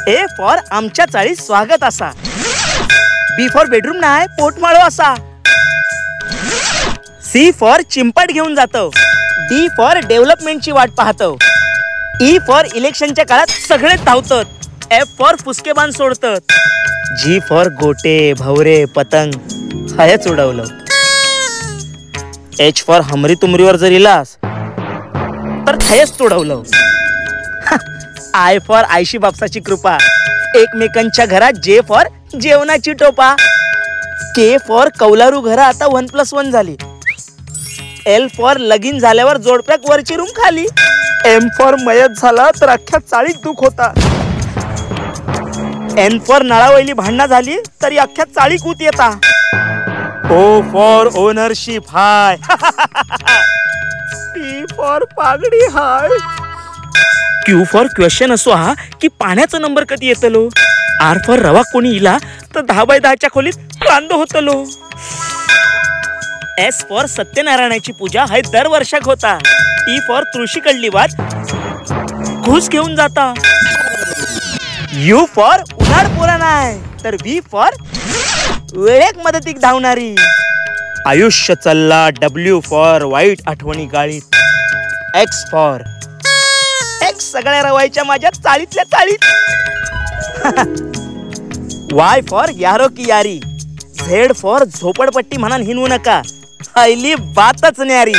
A for आमच्या चाळीत स्वागत असा. बी फॉर बेडरूम नाय पोटमाळो असा. सी फॉर चिंपाट घेऊन जातो. डी फॉर डेव्हलपमेंटची वाट पाहतो. ई फॉर इलेक्शनच्या काळात सगळे धावतात. एफ फॉर फुसके बांध सोडतात. जी फॉर गोटे भवरे पतंग हयच उडवलं. एच फॉर हमरी तुमरीवर जर इलास तर थयच तुडवलं. I for आयशी बापसाची कृपा, एकमेकांच्या घरात. जे फॉर जेवणाची टोपा. के फॉर कौलारू घरं आता 1+1 झाली. एल फॉर लगीन झाल्यावर जोडप्याक वरची रूम खाली. एम फॉर मयत झाला तर अख्ख्या चाळीत दुःख होता. एन फॉर नळावैली भांडणं झाली तरी अख्ख्या चाळी कूत येता. ओ फॉर ओनरशिप हाय. पी फॉर पागडी हाय. क्यू फॉर क्वेश्चन असो हा की पाण्याचा नंबर कधी येतलो. आर फॉर रवा कोणी इला तर 10 बाय 10च्या खोलीत कांदो होतलो. एस फॉर सत्यनारायणाची पूजा हाय दर वर्षाक होता. टी फॉर तुळशी कडली वाट घुस घेऊन जाता. You for उन्हाळ पोरा नाय तर व्ही फॉर वेळेक मदतीक धावणारी. आयुष्य चल्ला डब्ल्यू फॉर वाईट आठवणी गाळीत. एक्स फॉर एक्स सगळ्या रवायच्या माझ्या चाळीतल्या चाळीत. वाय फॉर यारो की यारी. झेड फॉर झोपडपट्टी म्हणून हिनवू नका, हैली बातच न्यारी.